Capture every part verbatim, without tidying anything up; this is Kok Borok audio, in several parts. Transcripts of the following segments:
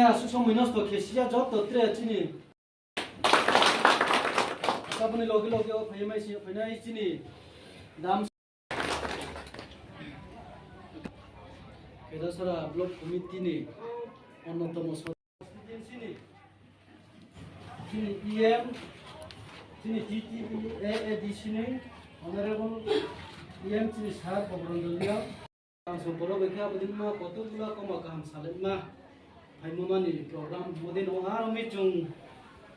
Aswk somoi nosto khe siya joto tre chini. Taboni loge loge o phaiya mai si phainai chini dam. Khedasora Block Committee ni onnotomo sodosyo chini, chini E M, chini T T A A D C ni Honorable E M chini Sir Bobronjo Liang. Ang song borok bai khe aboni ma kotor bula koma kaham salai ma phaima mani program mode no aro mi chung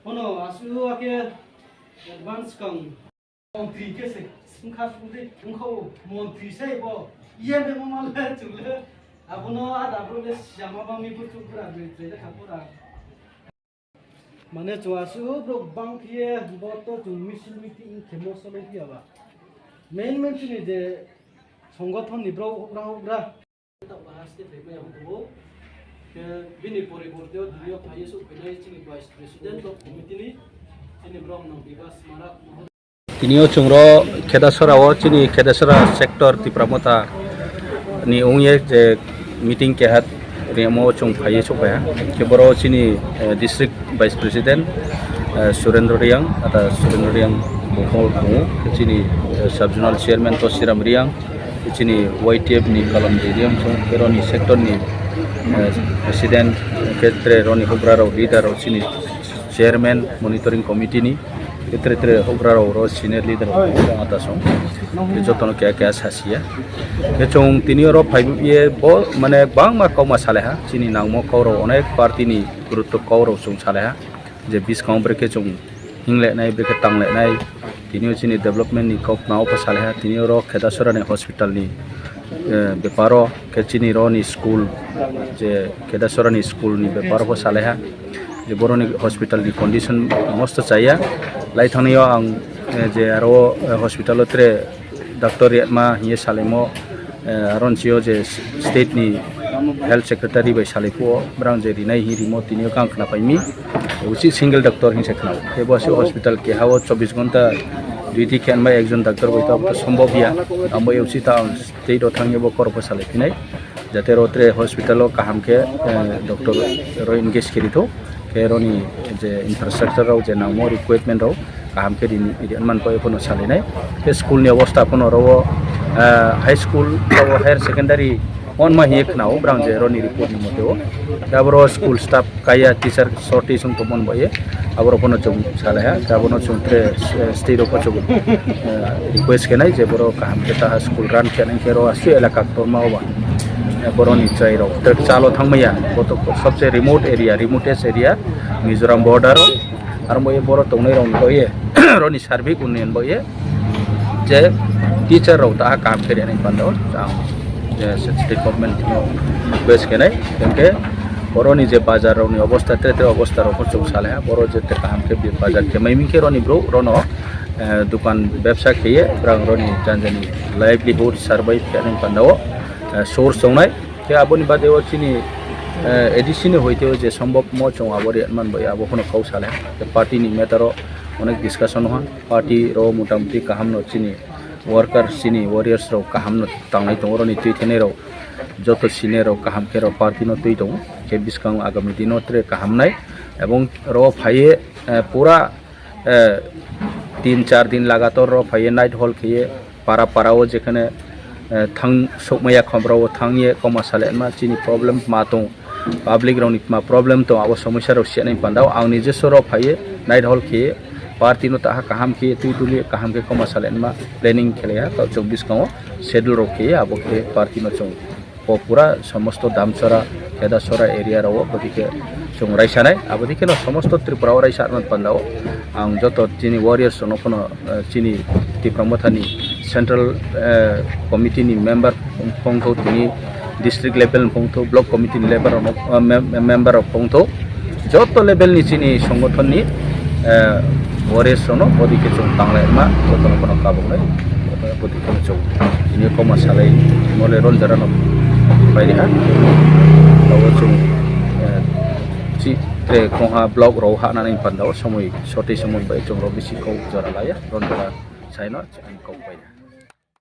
pono asu ake advance kang. Montri khe se wngkha sungdi wngkha o montri se bo E M bai ma le chung le abono ada bro le siyama bang mi bo chung pura bai trai le kha pura. Mane chwng aswk borok bang phiye bo to chwng misil meeting khe moso lung phiya ba. Main main chini je songothon ni borok ugra ugra. Tamo haste phaimaya hukumu. Khe bini poriborte o duniya phaiye sok phainai chini vice president of committee ni chini borok no Bibas Marak. Tini o chwng ro Khedasora o chini Khedasora sector Tipra Motha ni wngye je meeting keha rimo chwng phaiye sok phaiha. Khe boro chini, eh, district vice president, eh, Surendra Riang, ata Surendra Riang bukhol tongo. Chini, eh, sub zonal chairman to Siram Riang, chini Y T F ni Kalam Riang, chwng khe roni sector ni, eh, president, khe tre roni hubra rok leader rok chini chairman monitoring committee ni, khe tre tre hubra rok ro senior leader rok tongo ta song. Khe jotono keha keha sasiya. Khe chwng tini oro phaiye bo mane bangma kokma salaiha, chini nangmo kok rok onek party ni gurutto kok rok chwng salaiha, je bwskango brekhe chwng hinglainai, brekhe tanglainai, tini o chini development ni kok nao pho salaiha, tini oro Khedasora ni hospital ni, eh, beparo, khe chini roni school, je Khedasora ni school ni beparo pho salaiha, je boroni hospital ni condition mosto chaya, lai thangnaio ang, eh, je aro, eh, hospital o tre doctor riyatma hiye salaimo, eh, aron sio je state ni health secretary bai salai phuo, brang je rinai hi rimo tini o kang khna paimi, usi single doctor hinse khna. Tebo se hospital keha o chobbish ghonta duty khe anbai ekjon doctor bai ta sombob ya, amo usi ta ang state o thangye bo koro pho salai phinai. Jate ro tre hospital o kaham khe, eh, doctor ro engage khe rithok, khe roni je infrastructure rok je nangmo equipment rok kaham khe rini, rini man pho ephono salinai. Khe school ni obostha phono oro o, eh, high school o higher secondary on ma hiye khna o brang je roni report ni mote o. Khe aboro school staff kaya teacher shortage wng tongmani bai ye, aborok phano chwng salaiha, khe abono chwng tre, eh, state rok chwng, eh, request khenai je borok kaham khe taha school run khe nang khe ro aswk elaka kotorma o ba, eh, boroni chwrai rok tek chalo thangmaya, boto sobse remote area, remotest area, Mizoram border o, aro bo ye borok tongnai rok bo ye, roni sarbik unnayan bo ye, je teacher rok ta kaham khe rwnai panda o ang je state government no request khenai, hwnkhe boroni je bazar rokni obostha, tre tre obostha rok chwng salaiha, borok je kaham khe bazar khe mai minkhe roni bro rono, eh, dukan bebsa kheye, borok roni janjani livelihood survive khe nai panda o, eh, source tongnai. Khe aboni bade o chini, eh, A D C ni hoite o je sombobmo chwng abo riyatman bai abo phano kok salaiha. Khe party ni matter o onek discussion ha. Party rok motamuti kaham no chini worker, chini warriors rok kaham no tanglai tongo, oroni twi thainai rok joto senior rok kaham khe rok party no twi tongo, khe bwskango agami dino tere kaham nai, ebong rok phaiye, eh, pura, eh, tin char din lagator rok phaiye night hall kheye para para o jekhane, eh, thang sokmaya khomrok o thangye koma salai ma chini problem ma tong. Public rokni ma problem tong, abo somosya rok se nai panda o. Ang nijoswo rok phaiye night hall khe party no taha kaham khe twi tuli kaham khe koma salai ma planning khlaiha, to chwng bwskango schedule rok khe abo khe party no chwng o pura somosto Damchara, Khedasora area rok o bwdikhe chwng raisa nai, abo dikhe no somosto Tripura o raisa man panda o. Ang joto chini warriors rok no phano, eh, chini Tipra Motha ni central, eh, committee ni member phongthok tini district level ni phongthok, block committee ni level rok no, ah, mem-, member rok phongthok, joto level ni chini songothon ni, eh, warriors rok no bodi khe chwng tanglai ma, joto no phano kabuk nai, bodi khe chwng tini koma salai mole ron jara no pai ha, abo chwng, eh, chi tre kongha block rok ha nani panda o somoi sotwi somoi bai chwng rok bisi kok jora laiya, ron jara sai no ang kok pai ha.